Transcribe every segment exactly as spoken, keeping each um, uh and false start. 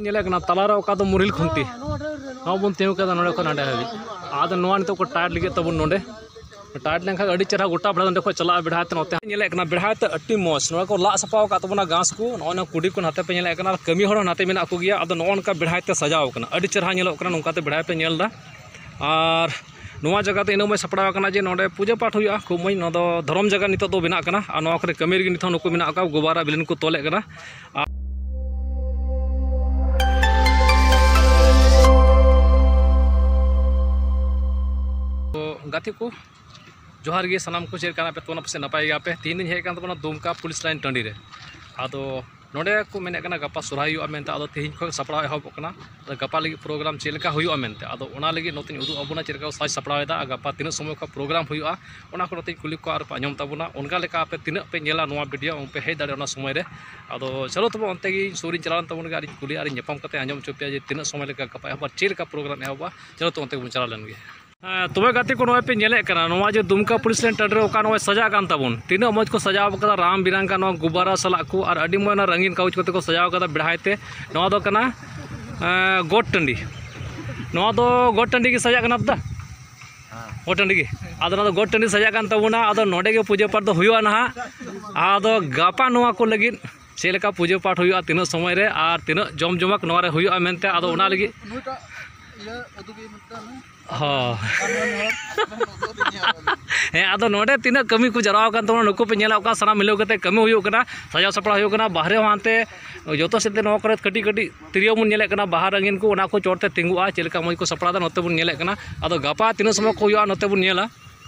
ᱧᱮᱞᱮᱫ ᱠᱟᱱᱟ ᱛᱟᱞᱟᱨᱮ ᱚᱠᱟ ᱫᱚ ᱢᱩᱨᱤᱞ ᱠᱷᱩᱱᱴᱤ, ᱱᱚᱣᱟ ᱵᱚᱱ ᱛᱤᱸᱜᱩ ᱠᱟᱫᱟ ᱱᱚᱰᱮ ᱠᱷᱚᱱ ᱱᱟᱰᱮ ᱦᱟᱹᱵᱤᱡ᱾ ᱟᱫᱚ ᱱᱚᱣᱟ ᱱᱤᱛᱚᱜ ᱠᱚ ᱴᱟᱭᱤᱴ ᱞᱟᱹᱜᱤᱫ ᱛᱟᱵᱚᱱ ᱱᱚᱰᱮ᱾ ᱴᱟᱭᱤᱴ ᱞᱮᱱᱠᱷᱟᱱ ᱟᱹᱰᱤ ᱪᱮᱦᱨᱟ ᱜᱚᱴᱟ ᱵᱮᱲᱦᱟᱭ ᱱᱚᱛᱮ ᱠᱷᱚᱱ ᱪᱟᱞᱟᱜᱼᱟ ᱵᱮᱲᱦᱟᱭ ᱛᱮ ᱱᱚᱛᱮ᱾ ᱧᱮᱞᱮᱫ ᱠᱟᱱᱟ ᱵᱮᱲᱦᱟᱭ ᱛᱮ ᱟᱹᱰᱤ ᱢᱚᱡᱽ, ᱱᱚᱣᱟ ᱠᱚ ᱞᱟᱜ ᱥᱟᱯᱷᱟ ᱟᱠᱟᱫ ᱛᱟᱵᱚᱱᱟ ᱜᱷᱟᱥ ᱠᱚ᱾ ᱱᱚᱜᱼᱚᱭ ᱱᱚᱣᱟ ᱠᱩᱰᱤ ᱠᱚ ᱱᱟᱛᱮ ᱯᱮ ᱧᱮᱞᱮᱫ ᱠᱟᱱᱟ, ᱟᱨ ᱠᱟᱹᱢᱤ ᱦᱚᱲ ᱦᱚᱸ ᱱᱟᱛᱮ ᱢᱮᱱᱟᱜ ᱠᱚᱜᱮᱭᱟ᱾ ᱟᱫᱚ ᱱᱚᱜᱼᱚ ᱱᱚᱝᱠᱟ ᱵᱮᱲᱦᱟᱭ ᱛᱮ ᱥᱟᱡᱟᱣ ᱟᱠᱟᱱᱟ, ᱟᱹᱰᱤ ᱪᱮᱦᱨᱟ ᱧᱮᱞᱚᱜ ᱠᱟᱱᱟ ᱱᱚᱝᱠᱟᱛᱮ ᱵᱮᱲᱦᱟᱭ ᱯᱮ ᱧᱮᱞ ᱮᱫᱟ᱾ ᱟᱨ ᱱᱚᱣᱟ ᱡᱟᱭᱜᱟ ᱫᱚ ᱤᱱᱟᱹᱜ ᱢᱚᱡᱽ ᱥᱟᱯᱲᱟᱣ ᱟᱠᱟᱱᱟ ᱡᱮ ᱱᱚᱰᱮ ᱯᱩᱡᱟᱹ ᱯᱟᱴ ᱦᱩᱭᱩᱜᱼᱟ, ᱠᱷᱩᱵ ᱢᱚᱡᱽ᱾ ᱱᱚᱣᱟ ᱫᱚ ᱫᱷᱚᱨᱚᱢ ᱡᱟᱭᱜᱟ ᱱᱤᱛᱚᱜ ᱫᱚ ᱵᱮᱱᱟᱜ ᱠᱟᱱᱟ, ᱟᱨ ᱱᱚᱣᱟ ᱠᱚᱨᱮ ᱠᱟᱹᱢᱤ ᱨᱮᱜᱮ ᱱᱤᱛᱚᱜ ᱱᱩᱠᱩ ᱢᱮᱱᱟᱜ ᱠᱚᱣᱟ, ᱜᱳᱵᱟᱨᱟ ᱵᱤᱞᱤᱱ ᱠᱚ ᱛᱚᱞᱮᱫ ᱠᱟᱱᱟ᱾ ᱟᱨ ᱛᱚ ᱜᱟᱛᱮ ᱠᱚ, ᱡᱚᱦᱟᱨ ᱜᱮ ᱥᱟᱱᱟᱢ ᱠᱚ, ᱪᱮᱫ ᱞᱮᱠᱟ ᱢᱮᱱᱟᱜ ᱯᱮ? ᱛᱚ ᱯᱟᱥᱮᱡ ᱱᱟᱯᱟᱭ ᱜᱮᱭᱟᱯᱮ᱾ ᱛᱮᱦᱮᱧ ᱫᱚᱧ ᱦᱮᱡ ᱟᱠᱟᱱ ᱛᱟᱵᱚᱱᱟ ᱫᱩᱢᱠᱟ ᱯᱩᱞᱤᱥ ᱞᱟᱭᱤᱱ ᱴᱟᱺᱰᱤ ᱨᱮ᱾ ᱟᱫᱚ ᱱᱚᱰᱮ ᱠᱚ ᱢᱮᱱᱮᱫ ᱠᱟᱱᱟ ᱜᱟᱯᱟ ᱥᱚᱨᱦᱟᱭ ᱦᱩᱭᱩᱜᱼᱟ ᱢᱮᱱᱛᱮ᱾ ᱟᱫᱚ ᱛᱮᱦᱮᱧ ᱠᱷᱚᱱ ᱥᱟᱯᱲᱟᱣ ᱮᱦᱚᱵᱚᱜ ᱠᱟᱱᱟ᱾ ᱟᱫᱚ ᱜᱟᱯᱟ ᱞᱟᱹᱜᱤᱫ ᱯᱨᱳᱜᱨᱟᱢ ᱪᱮᱫ ᱞᱮᱠᱟ ᱦᱩᱭᱩᱜᱼᱟ ᱢᱮᱱᱛᱮ, ᱟᱫᱚ ᱚᱱᱟ ᱞᱟᱹᱜᱤᱫ ᱱᱚᱛᱮᱧ ᱩᱫᱩᱜ ᱟᱵᱚᱱᱟ ᱪᱮᱫ ᱞᱮᱠᱟ ᱠᱚ ᱥᱟᱡᱽ ᱥᱟᱯᱲᱟᱣ ᱮᱫᱟ ᱟᱨ ᱜᱟᱯᱟ ᱛᱤᱱᱟᱹᱜ ᱥᱚᱢᱚᱭ ᱠᱷᱚᱱ ᱯᱨᱳᱜᱨᱟᱢ ᱦᱩᱭᱩᱜᱼᱟ, ᱚᱱᱟ ᱠᱚ ᱱᱚᱛᱮᱧ ᱠᱩᱞᱤ ᱠᱚᱣᱟ ᱟᱨ ᱯᱮ ᱟᱸᱡᱚᱢ ᱛᱟᱵᱚᱱᱟ᱾ ᱚᱱᱠᱟ ᱞᱮᱠᱟ ᱟᱯᱮ ᱛᱤᱱᱟᱹᱜ ᱯᱮ ᱧᱮᱞᱟ ᱱᱚᱣᱟ ᱵᱷᱤᱰᱤᱭᱳ, ᱯᱮ ᱦᱮᱡ ᱫᱟᱲᱮᱭᱟᱜᱼᱟ ᱚᱱᱟ ᱥᱚᱢᱚᱭ ᱨᱮ᱾ ᱟᱫᱚ ᱪᱚᱞᱚ ᱛᱚᱵᱮ ᱚᱱᱛᱮ ᱜᱮ ᱥᱩᱨᱤᱧ ᱪᱟᱞᱟᱣ ᱞᱮᱱ ᱛᱟᱵᱚᱱ ᱜᱮ ᱟᱨᱤᱧ ᱠᱩᱞᱤ ᱟᱨᱤᱧ ᱧᱟᱯᱟᱢ ᱠᱟᱛᱮ ᱟᱸᱡᱚᱢ ᱦᱚᱪᱚ ᱯᱮᱭᱟ ᱡᱮ ᱛᱤᱱᱟᱹᱜ ᱥᱚᱢᱚᱭ ᱞᱮᱠᱟ ᱜᱟᱯᱟ ᱮᱦᱚᱵᱚᱜᱼᱟ, ᱪᱮᱫ ᱞᱮᱠᱟ ᱯᱨᱳᱜᱨᱟᱢ ᱮᱦᱚᱵᱚᱜᱼᱟ᱾ ᱪᱚᱞᱚ ᱛᱚ ᱚᱱᱛᱮ ᱜᱮᱵᱚᱱ ᱪᱟᱞᱟᱣ ᱞᱮᱱ ᱜᱮ᱾ ᱦᱮᱸ, ᱛᱚᱵᱮ ᱜᱟᱛᱮ ᱠᱚ, ᱱᱚᱜᱼᱚᱭ ᱯᱮ ᱧᱮᱞᱮᱫ ᱠᱟᱱᱟ, ᱱᱚᱣᱟ ᱡᱮ ᱫᱩᱢᱠᱟ ᱯᱩᱞᱤᱥ ᱞᱟᱭᱤᱱ ᱴᱟᱺᱰᱤ ᱨᱮ ᱚᱠᱟ ᱱᱚᱜᱼᱚᱭ ᱥᱟᱡᱟᱜ ᱠᱟᱱ ᱛᱟᱵᱚᱱ, ᱛᱤᱱᱟᱹᱜ ᱢᱚᱡᱽ ᱠᱚ ᱥᱟᱡᱟᱣ ᱠᱟᱫᱟ, ᱨᱟᱝ ᱵᱤᱨᱟᱝ ᱠᱟ ᱱᱚᱣᱟ ᱜᱩᱵᱟᱨᱟ ᱥᱟᱞᱟᱜ ᱠᱚ, ᱟᱨ ᱟᱹᱰᱤ ᱢᱚᱡᱽ ᱚᱱᱟ ᱨᱚᱝᱜᱤᱱ ᱠᱟᱜᱚᱡᱽ ᱠᱚᱛᱮ ᱠᱚ ᱥᱟᱡᱟᱣ ᱠᱟᱫᱟ ᱵᱮᱲᱦᱟᱭ ᱛᱮ᱾ ᱱᱚᱣᱟ ᱫᱚ ᱠᱟᱱᱟ, ᱮᱸ, ᱜᱚᱴ ᱴᱟᱺᱰᱤ᱾ ᱱᱚᱣᱟ ᱫᱚ ᱜᱚᱴ ᱴᱟᱺᱰᱤ ᱜᱮ ᱥᱟᱡᱟᱜ ᱠᱟᱱᱟ ᱫᱟ? ᱜᱚᱴ ᱴᱟᱺᱰᱤ ᱜᱮ᱾ ᱟᱫᱚ ᱱᱚᱣᱟ ᱫᱚ ᱜᱚᱴ ᱴᱟᱺᱰᱤ ᱥᱟᱡᱟᱜ ᱠᱟᱱ ᱛᱟᱵᱚᱱᱟ᱾ ᱟᱫᱚ ᱱᱚᱰᱮ ᱜᱮ ᱯᱩᱡᱟᱹ ᱯᱟᱴ ᱫᱚ ᱦᱩᱭᱩᱜᱼᱟ ᱱᱟᱦᱟᱜ᱾ ᱟᱫᱚ ᱜᱟᱯᱟ ᱱᱚᱣᱟ ᱠᱚ ᱞᱟᱹᱜᱤᱫ ᱪᱮᱫ ᱞᱮᱠᱟ ᱯᱩᱡᱟᱹ ᱯᱟᱴ ᱦᱩᱭᱩᱜᱼᱟ, ᱛᱤᱱᱟᱹᱜ ᱥᱚᱢᱚᱭ ᱨᱮ ᱟᱨ ᱛᱤᱱᱟᱹᱜ ᱡᱚᱢ ᱡᱚᱢᱟᱠ ᱱᱚᱣᱟ ᱨᱮ ᱦᱩᱭᱩᱜᱼᱟ ᱢᱮᱱᱛᱮ, ᱟᱫᱚ ᱚᱱᱟ ᱞᱟᱹᱜᱤᱫ ᱦᱚᱸ᱾ ᱦᱮᱸ, ᱟᱫᱚ ᱱᱚᱰᱮ ᱛᱤᱱᱟᱹᱜ ᱠᱟᱹᱢᱤ ᱠᱚ ᱡᱟᱣᱨᱟ ᱟᱠᱟᱱ ᱛᱟᱵᱚᱱᱟ, ᱱᱩᱠᱩ ᱯᱮ ᱧᱮᱞᱟ, ᱚᱠᱟ ᱥᱟᱱᱟᱢ ᱢᱤᱞᱟᱹᱣ ᱠᱟᱛᱮ ᱠᱟᱹᱢᱤ ᱦᱩᱭᱩᱜ ᱠᱟᱱᱟ, ᱥᱟᱡᱟᱣ ᱥᱟᱯᱲᱟᱣ ᱦᱩᱭᱩᱜ ᱠᱟᱱᱟ, ᱵᱟᱦᱨᱮ ᱦᱚᱸ ᱦᱟᱱᱛᱮ ᱡᱚᱛᱚ ᱥᱮᱫ ᱛᱮ ᱱᱚᱣᱟ ᱠᱚᱨᱮ ᱠᱟᱹᱴᱤᱡ ᱠᱟᱹᱴᱤᱡ ᱛᱤᱨᱭᱳ ᱵᱚᱱ ᱧᱮᱞᱮᱫ ᱠᱟᱱᱟ, ᱵᱟᱦᱟ ᱨᱚᱝᱜᱤᱱ ᱠᱚ, ᱚᱱᱟ ᱠᱚ ᱪᱚᱴ ᱛᱮ ᱛᱤᱸᱜᱩᱜᱼᱟ, ᱪᱮᱫ ᱞᱮᱠᱟ ᱢᱚᱡᱽ ᱠᱚ ᱥᱟᱯᱲᱟᱣ ᱮᱫᱟ, ᱱᱚᱛᱮ ᱵᱚᱱ ᱧᱮᱞᱮᱫ ᱠᱟᱱᱟ᱾ ᱟᱫᱚ ᱜᱟᱯᱟ ᱛᱤᱱᱟᱹᱜ ᱥᱚᱢᱚᱭ ᱠᱚ ᱦᱩᱭᱩᱜᱼᱟ, ᱱᱚᱛᱮ ᱵᱚᱱ ᱧᱮᱞᱟ᱾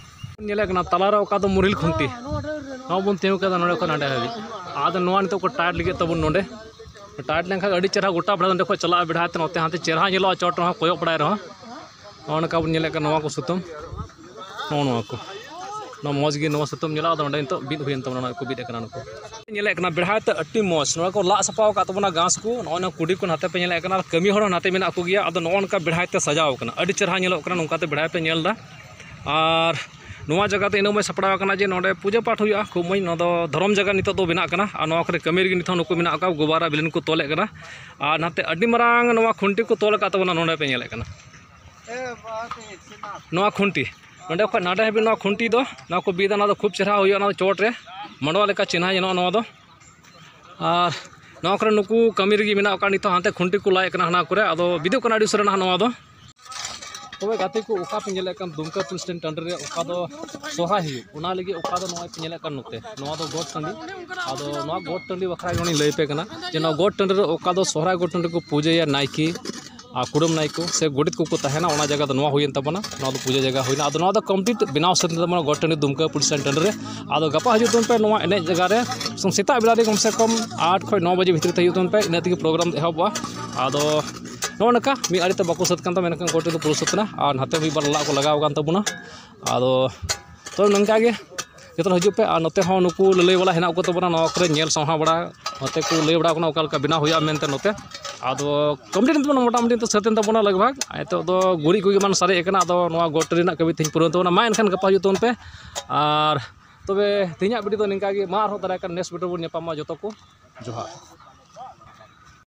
ᱧᱮᱞᱮᱫ ᱠᱟᱱᱟ ᱛᱟᱞᱟᱨᱮ ᱚᱠᱟ ᱫᱚ ᱢᱩᱨᱤᱞ ᱠᱷᱩᱱᱴᱤ, ᱱᱚᱣᱟ ᱵᱚᱱ ᱛᱤᱸᱜᱩ ᱠᱟᱫᱟ ᱱᱚᱰᱮ ᱠᱷᱚᱱ ᱦᱟᱸᱰᱮ ᱦᱟᱹᱵᱤᱡ᱾ ᱟᱫᱚ ᱱᱚᱣᱟ ᱱᱤᱛᱚᱜ ᱠᱚ ᱴᱟᱭᱤᱴ ᱞᱟᱹᱜᱤᱫ ᱛᱟᱵᱚᱱ ᱱᱚᱰᱮ᱾ ᱴᱟᱭᱤᱴ ᱞᱮᱱᱠᱷᱟᱱ ᱟᱹᱰᱤ ᱪᱮᱦᱨᱟ ᱜᱚᱴᱟ ᱵᱮᱲᱦᱟᱭ ᱱᱚᱰᱮ ᱠᱷᱚᱱ ᱪᱟᱞᱟᱜᱼᱟ, ᱵᱮᱲᱦᱟᱭ ᱛᱮ ᱱᱚᱛᱮ ᱦᱟᱱᱛᱮ ᱪᱮᱦᱨᱟ ᱧᱮᱞᱚᱜᱼᱟ ᱪᱚᱴ ᱨᱮᱦᱚᱸ ᱠᱚᱭᱚᱜ ᱵᱟᱲᱟᱭ ᱨᱮᱦᱚᱸ᱾ ᱱᱚᱜᱼᱚ ᱱᱚᱝᱠᱟ ᱵᱚᱱ ᱧᱮᱞᱮᱫ ᱠᱟᱱᱟ ᱱᱚᱣᱟ ᱠᱚ ᱥᱩᱛᱟᱹᱢ, ᱱᱚᱜᱼᱚ ᱱᱚᱣᱟ ᱠᱚ, ᱱᱚᱣᱟ ᱢᱚᱡᱽ ᱜᱮ ᱱᱚᱣᱟ ᱥᱩᱛᱟᱹᱢ ᱧᱮᱞᱚᱜᱼᱟ᱾ ᱟᱫᱚ ᱱᱚᱰᱮ ᱱᱤᱛᱚᱜ ᱵᱤᱫ ᱦᱩᱭᱮᱱ ᱛᱟᱵᱚᱱᱟ, ᱱᱚᱜᱼᱚᱭ ᱠᱚ ᱵᱤᱫ ᱟᱠᱟᱱᱟ ᱱᱩᱠᱩ᱾ ᱧᱮᱞᱮᱫ ᱠᱟᱱᱟ ᱵᱮᱲᱦᱟᱭ ᱛᱮ ᱟᱹᱰᱤ ᱢᱚᱡᱽ ᱱᱚᱣᱟ ᱠᱚ ᱞᱟᱜ ᱥᱟᱯᱷᱟ ᱟᱠᱟᱫ ᱛᱟᱵᱚᱱᱟ ᱜᱷᱟᱥ ᱠᱚ᱾ ᱱᱚᱜᱼᱚᱭ ᱱᱚᱣᱟ ᱠᱩᱰᱤ ᱠᱚ ᱱᱟᱛᱮ ᱯᱮ ᱧᱮᱞᱮᱫ ᱠᱟᱱᱟ, ᱟᱨ ᱠᱟᱹᱢᱤ ᱦᱚᱲ ᱦᱚᱸ ᱱᱟᱛᱮ ᱢᱮᱱᱟᱜ ᱠᱚᱜᱮᱭᱟ᱾ ᱟᱫᱚ ᱱᱚᱜᱼᱚ ᱱᱚᱝᱠᱟ ᱵᱮᱲᱦᱟᱭ ᱛᱮ ᱥᱟᱡᱟᱣ ᱟᱠᱟᱱᱟ, ᱟᱹᱰᱤ ᱪᱮᱦᱨᱟ ᱧᱮᱞᱚᱜ ᱠᱟᱱᱟ ᱱᱚᱝᱠᱟ ᱛᱮ ᱵᱮᱲᱦᱟᱭ ᱯᱮ ᱧᱮᱞ ᱮᱫᱟ᱾ ᱟᱨ ᱱᱚᱣᱟ ᱡᱟᱭᱜᱟ ᱫᱚ ᱤᱱᱟᱹ ᱢᱚᱡᱽ ᱥᱟᱯᱲᱟᱣ ᱟᱠᱟᱱᱟ ᱡᱮ ᱱᱚᱰᱮ ᱯᱩᱡᱟᱹ ᱯᱟᱴ ᱦᱩᱭᱩᱜᱼᱟ, ᱠᱷᱩᱵ ᱢᱚᱡᱽ᱾ ᱱᱚᱣᱟ ᱫᱚ ᱫᱷᱚᱨᱚᱢ ᱡᱟᱭᱜᱟ ᱱᱤᱛᱚᱜ ᱫᱚ ᱵᱮᱱᱟᱜ ᱠᱟᱱᱟ, ᱟᱨ ᱱᱚᱣᱟ ᱠᱚᱨᱮ ᱠᱟᱹᱢᱤ ᱨᱮᱜᱮ ᱱᱤᱛᱚᱜ ᱱᱩᱠᱩ ᱢᱮᱱᱟᱜ ᱠᱚᱣᱟ, ᱜᱳᱵᱟᱨᱟ ᱵᱤᱞᱤᱱ ᱠᱚ ᱛᱚᱞᱮᱫ ᱠᱟᱱᱟ᱾ ᱟᱨ ᱱᱟᱛᱮ ᱟᱹᱰᱤ ᱢᱟᱨᱟᱝ ᱱᱚᱣᱟ ᱠᱷᱩᱱᱴᱤ ᱠᱚ ᱛᱚᱞ ᱟᱠᱟᱫ ᱛᱟᱵᱚᱱᱟ, ᱱᱚᱰᱮ ᱯᱮ ᱧᱮᱞᱮᱫ ᱠᱟᱱᱟ ᱱᱚᱣᱟ ᱠᱷᱩᱱᱴᱤ, ᱱᱚᱰᱮ ᱠᱷᱚᱱ ᱱᱟᱰᱮ ᱦᱟᱹᱵᱤᱡ ᱱᱚᱣᱟ ᱠᱷᱩᱱᱴᱤ ᱫᱚ, ᱱᱚᱣᱟ ᱠᱚ ᱵᱤᱫᱟ, ᱱᱚᱣᱟ ᱫᱚ ᱠᱷᱩᱵ ᱪᱮᱦᱨᱟ ᱦᱩᱭᱩᱜᱼᱟ, ᱱᱚᱣᱟ ᱫᱚ ᱪᱚᱴ ᱨᱮ ᱢᱟᱰᱣᱟ ᱞᱮᱠᱟ ᱪᱤᱱᱦᱟ ᱧᱮᱞᱚᱜᱼᱟ ᱱᱚᱣᱟ ᱫᱚ᱾ ᱟᱨ ᱱᱚᱣᱟ ᱠᱚᱨᱮ ᱱᱩᱠᱩ ᱠᱟᱹᱢᱤ ᱨᱮᱜᱮ ᱢᱮᱱᱟᱜ ᱠᱚᱣᱟ, ᱱᱤᱛᱚᱜ ᱦᱟᱱᱛᱮ ᱠᱷᱩᱱᱴᱤ ᱠᱚ ᱞᱟᱭᱮᱫ ᱠᱟᱱᱟ ᱦᱟᱱᱟ ᱠᱚᱨᱮ, ᱟᱫᱚ ᱵᱤᱫᱚᱜ ᱠᱟᱱᱟ ᱟᱹᱰᱤ ᱩᱥᱟᱹᱨᱟ ᱱᱟᱦᱟᱜ ᱱᱚᱣᱟ ᱫᱚ᱾ ᱛᱚᱵᱮ ᱜᱟᱛᱮ ᱠᱚ, ᱚᱠᱟ ᱯᱮ ᱧᱮᱞᱮᱫ ᱠᱟᱱ ᱫᱩᱢᱠᱟ ᱯᱩᱞᱤᱥ ᱥᱴᱮᱥᱚᱱ ᱴᱟᱺᱰᱤ ᱨᱮ, ᱚᱠᱟ ᱫᱚ ᱥᱚᱦᱨᱟᱭ ᱦᱩᱭᱩᱜ, ᱚᱱᱟ ᱞᱟᱹᱜᱤᱫ ᱚᱠᱟ ᱫᱚ ᱱᱚᱜᱼᱚᱭ ᱯᱮ ᱧᱮᱞᱮᱫ ᱠᱟᱱ ᱱᱚᱛᱮ, ᱱᱚᱣᱟ ᱫᱚ ᱜᱚᱴ ᱴᱟᱺᱰᱤ᱾ ᱟᱫᱚ ᱱᱚᱣᱟ ᱜᱚᱴ ᱴᱟᱺᱰᱤ ᱵᱟᱠᱷᱨᱟ ᱜᱮ ᱞᱤᱧ ᱞᱟᱹᱭ ᱟᱯᱮ ᱠᱟᱱᱟ ᱡᱮ ᱱᱚᱣᱟ ᱜᱚᱴ ᱴᱟᱺᱰᱤ ᱨᱮ ᱚᱠᱟ ᱫᱚ ᱥᱚᱦᱨᱟᱭ ᱜᱚᱴ ᱴᱟᱺᱰᱤ ᱠᱚ ᱯᱩᱡᱟᱹᱭᱟ ᱱᱟᱭᱠᱮ ᱟᱨ ᱠᱩᱰᱟᱹᱢ ᱱᱟᱭᱠᱮ ᱥᱮ ᱜᱚᱰᱮᱛ ᱠᱚᱠᱚ ᱛᱟᱦᱮᱱᱟ, ᱚᱱᱟ ᱡᱟᱭᱜᱟ ᱫᱚ ᱱᱚᱣᱟ ᱦᱩᱭᱮᱱ ᱛᱟᱵᱚᱱᱟ᱾ ᱱᱚᱣᱟ ᱫᱚ ᱯᱩᱡᱟᱹ ᱡᱟᱭᱜᱟ ᱦᱩᱭᱱᱟ᱾ ᱟᱫᱚ ᱱᱚᱣᱟ ᱫᱚ complete ᱵᱮᱱᱟᱣ ᱥᱟᱹᱛ ᱮᱱ ᱛᱟᱵᱚᱱᱟ ᱜᱚᱴ ᱴᱟᱺᱰᱤ ᱫᱩᱢᱠᱟ ᱯᱩᱞᱤᱥ ᱥᱴᱮᱥᱚᱱ ᱴᱟᱺᱰᱤ ᱨᱮ᱾ ᱟᱫᱚ ᱜᱟᱯᱟ ᱦᱤᱡᱩᱜ ᱛᱟᱵᱚᱱ ᱯᱮ ᱱᱚᱣᱟ ᱮᱱᱮᱡ ᱡᱟᱭᱜᱟ ᱨᱮ, ᱥᱮᱛᱟᱜ ᱵᱮᱲᱟ ᱨᱮ ᱠᱚᱢ ᱥᱮ ᱠᱚᱢ ᱟᱴ ᱠᱷᱚᱱ ᱱᱚ ᱵᱟᱡᱮ ᱵᱷᱤᱛᱨᱤ ᱛᱮ ᱦᱤᱡᱩᱜ ᱛᱟᱵᱚᱱ ᱯᱮ, ᱤᱱᱟᱹ ᱛᱮᱜᱮ ᱯᱨᱳᱜᱨᱟᱢ ᱫᱚ ᱮᱦᱚᱵᱚᱜᱼᱟ᱾ ᱟᱫᱚ ᱱᱚᱜᱼᱚ ᱱᱚᱝᱠᱟ ᱢᱤᱫ ᱟᱲᱮ ᱛᱮ ᱵᱟᱠᱚ ᱥᱟᱹᱛ ᱠᱟᱱ ᱛᱟᱵᱚᱱᱟ, ᱢᱮᱱᱠᱷᱟᱱ ᱜᱚᱴ ᱨᱮᱫᱚ ᱯᱩᱨᱟᱹ ᱥᱟᱹᱛ ᱮᱱᱟ᱾ ᱟᱨ ᱱᱟᱛᱮ ᱢᱤᱫ ᱵᱟᱨ ᱞᱟᱜ ᱠᱚ ᱞᱟᱜᱟᱣ ᱟᱠᱟᱱ ᱛᱟᱵᱚᱱᱟ᱾ ᱟᱫᱚ ᱛᱚ ᱱᱚᱝᱠᱟ ᱜᱮ ᱡᱚᱛᱚ ᱦᱚᱲ ᱦᱤᱡᱩᱜ ᱯᱮ᱾ ᱟᱨ ᱱᱚᱛᱮ ᱦᱚᱸ ᱱᱩᱠᱩ ᱞᱟᱹᱞᱟᱹᱭ ᱵᱟᱞᱟ ᱦᱮᱱᱟᱜ ᱠᱚ ᱛᱟᱵᱚᱱᱟ, ᱱᱚᱣᱟ ᱠᱚᱨᱮ ᱧᱮᱞ ᱥᱟᱣᱦᱟ ᱵᱟᱲᱟ, ᱱᱚᱛᱮ ᱠᱚ ᱞᱟᱹᱭ ᱵᱟᱲᱟ ᱠᱟᱱᱟ ᱚᱠᱟ ᱞᱮᱠᱟ ᱵᱮᱱᱟᱣ ᱦᱩᱭᱩᱜᱼᱟ ᱢᱮᱱᱛᱮ ᱱᱚᱛᱮ᱾ ᱟᱫᱚ complete ᱱᱤᱛᱚᱜ ᱢᱚᱴᱟᱢᱩᱴᱤ ᱱᱤᱛᱚᱜ ᱥᱟᱹᱛ ᱮᱱ ᱛᱟᱵᱚᱱᱟ ᱞᱟᱜᱽ ᱵᱷᱟᱜᱽ, ᱱᱤᱛᱚᱜ ᱫᱚ ᱜᱩᱨᱤᱡ ᱠᱚᱜᱮ ᱢᱟᱱ ᱥᱟᱨᱮᱡ ᱟᱠᱟᱱᱟ᱾ ᱟᱫᱚ ᱱᱚᱣᱟ ᱜᱚᱴ ᱨᱮᱱᱟᱜ ᱠᱟᱹᱢᱤ ᱛᱮᱦᱮᱧ ᱯᱩᱨᱟᱹᱣ ᱛᱟᱵᱚᱱᱟ᱾ ᱢᱟ ᱮᱱᱠᱷᱟᱱ ᱜᱟᱯᱟ ᱦᱤᱡᱩᱜ ᱛᱟᱵᱚᱱ ᱯᱮ᱾ ᱟᱨ ᱛᱚᱵᱮ ᱛᱮᱦᱮᱧᱟᱜ video ᱫᱚ ᱱᱤᱝᱠᱟ ᱜᱮ, ᱢᱟ ᱟᱨᱦᱚᱸ ᱫᱟᱨᱟᱭ ᱠᱟᱱ next video ᱵᱚᱱ ᱧᱟᱯᱟᱢᱟ᱾ ᱡᱚᱛᱚ ᱠᱚ ᱡᱚᱦᱟᱨ᱾